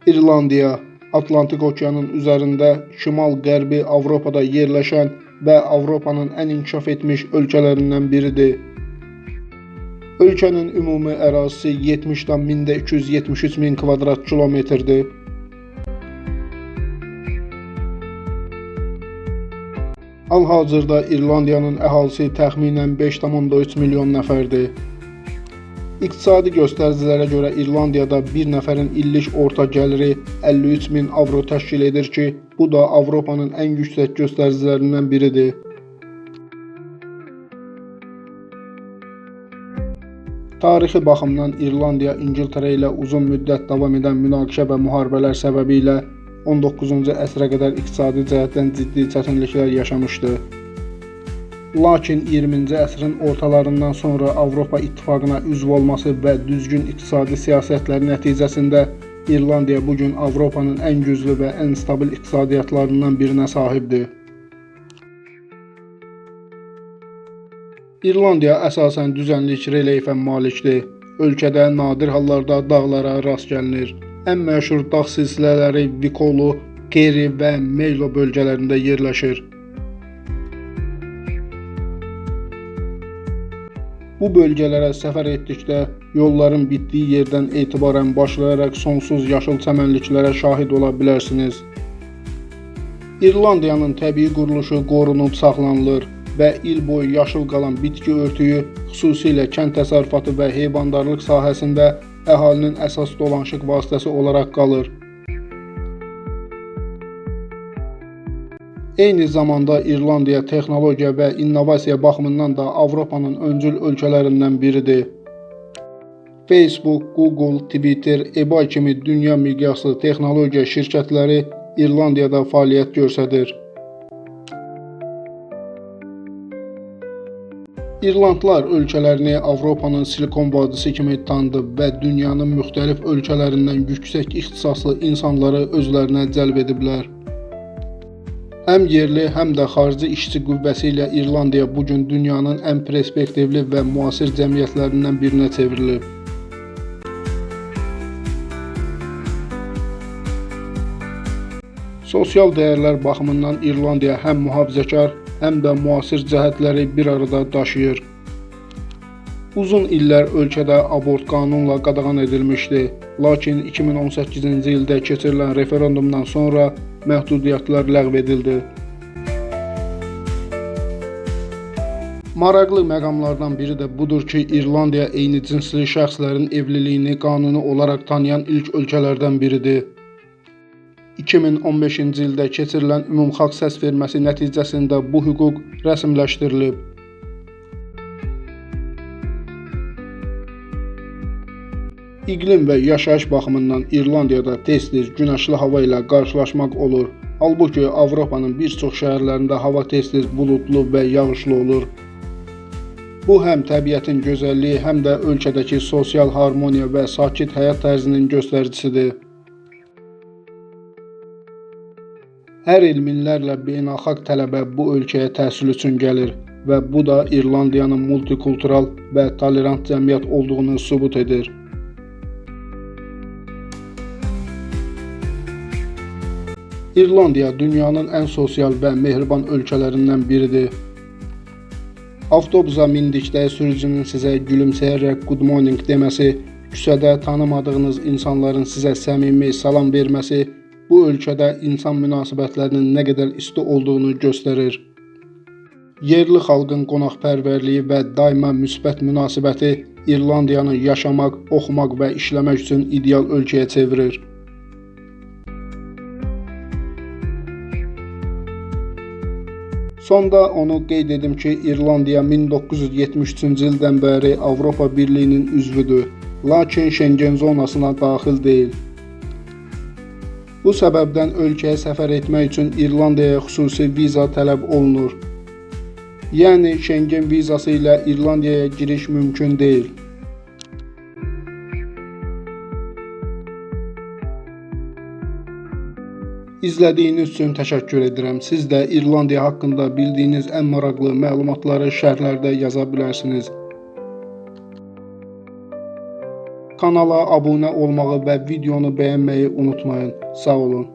İrlandiya, Atlantik okeanın üzərində şimal-qərbi Avropada yerləşən və Avropanın ən inkişaf etmiş ölkələrindən biridir. Ölkənin ümumi ərazisi 70,273 min kvadrat kilometrdir. Hal-hazırda İrlandiyanın əhalisi təxminən 5,3 milyon nəfərdir. İqtisadi göstəricilərə görə İrlandiyada bir nəfərin illik orta gəliri 53 min avro təşkil edir ki, bu da Avropanın ən yüksək göstəricilərindən biridir. Tarixi baxımdan İrlandiya İngiltərə ilə uzun müddət davam edən münaqişə və müharibələr səbəbilə 19-cu əsrə qədər iqtisadi cəhətdən ciddi çətinliklər yaşamışdı. Lakin 20-ci əsrin ortalarından sonra Avropa İttifaqına üzv olması və düzgün iqtisadi siyasətləri nəticəsində İrlandiya bu gün Avropanın ən güclü və ən stabil iqtisadiyyatlarından birinə sahibdir. İrlandiya əsasən düzənlik relyefə malikdir. Ölkədə nadir hallarda dağlara rast gəlinir. Ən məşhur dağ silsilələri Vikolo, Kerry və Meylo bölgələrində yerləşir. Bu bölgələrə səfər etdikdə yolların bitdiyi yerdən etibarən başlayaraq sonsuz yaşıl çəmənliklərə şahid ola bilərsiniz. İrlandiyanın təbii quruluşu qorunub saxlanılır və il boyu yaşıl qalan bitki örtüyü, xüsusilə kənd təsərrüfatı və heyvandarlıq sahəsində əhalinin əsas dolanışıq vasitəsi olaraq qalır. Eyni zamanda İrlandiya texnologiya və innovasiya baxımından da Avropanın öncül ölkələrindən biridir. Facebook, Google, Twitter, eBay kimi dünya miqyaslı texnologiya şirkətləri İrlandiyada fəaliyyət göstərir. İrlandlar ölkələrini Avropanın Silikon vadisi kimi tanıdıb və dünyanın müxtəlif ölkələrindən yüksək ixtisaslı insanları özlərinə cəlb ediblər. Həm yerli, həm də xarici işçi qüvvəsi ilə İrlandiya bu gün dünyanın ən perspektivli və müasir cəmiyyətlərindən birinə çevrilib. Sosial dəyərlər baxımından İrlandiya həm mühafizəkar, həm də müasir cəhətləri bir arada daşıyır. Uzun illər ölkədə abort qanunla qadağan edilmişdi. Lakin 2018-ci ildə keçirilən referendumdan sonra məhdudiyyətlər ləğv edildi. Maraqlı məqamlardan biri də budur ki, İrlandiya eyni cinsli şəxslərin evliliyini qanuni olaraq tanıyan ilk ölkələrdən biridir. 2015-ci ildə keçirilən ümumxalq səsverməsi nəticəsində bu hüquq rəsmiləşdirilib. İqlim və yaşayış baxımından İrlandiyada tez-tez günəşli hava ilə qarşılaşmaq olur. Halbuki Avropanın bir çox şəhərlərində hava tez-tez buludlu və yağışlı olur. Bu həm təbiətin gözəlliyi, həm də ölkədəki sosial harmoniya və sakit həyat tərzinin göstəricisidir. Hər il minlərlə beynəlxalq tələbə bu ölkəyə təhsil üçün gəlir və bu da İrlandiyanın multikultural və tolerant cəmiyyət olduğunu sübut edir. İrlandiya dünyanın ən sosial və mehriban ölkələrindən biridir. Avtobusa mindikdə sürücünün sizə gülümsəyərək good morning deməsi, küçədə tanımadığınız insanların sizə səmimi salam verməsi bu ölkədə insan münasibətlərinin nə qədər isti olduğunu göstərir. Yerli xalqın qonaqpərvərliyi və daima müsbət münasibəti İrlandiyanı yaşamaq, oxumaq və işləmək üçün ideal ölkəyə çevirir. Sonda onu qeyd edim ki, İrlandiya 1973-cü ildən bəri Avropa Birliyinin üzvüdür, lakin Şengen zonasına daxil deyil. Bu səbəbdən ölkəyə səfər etmək üçün İrlandiyaya xüsusi viza tələb olunur. Yəni Şengen vizası ilə İrlandiyaya giriş mümkün deyil. İzlədiyiniz üçün təşəkkür edirəm. Siz də İrlandiya haqqında bildiyiniz ən maraqlı məlumatları şərhlərdə yaza bilərsiniz. Kanala abunə olmağı və videonu bəyənməyi unutmayın. Sağ olun.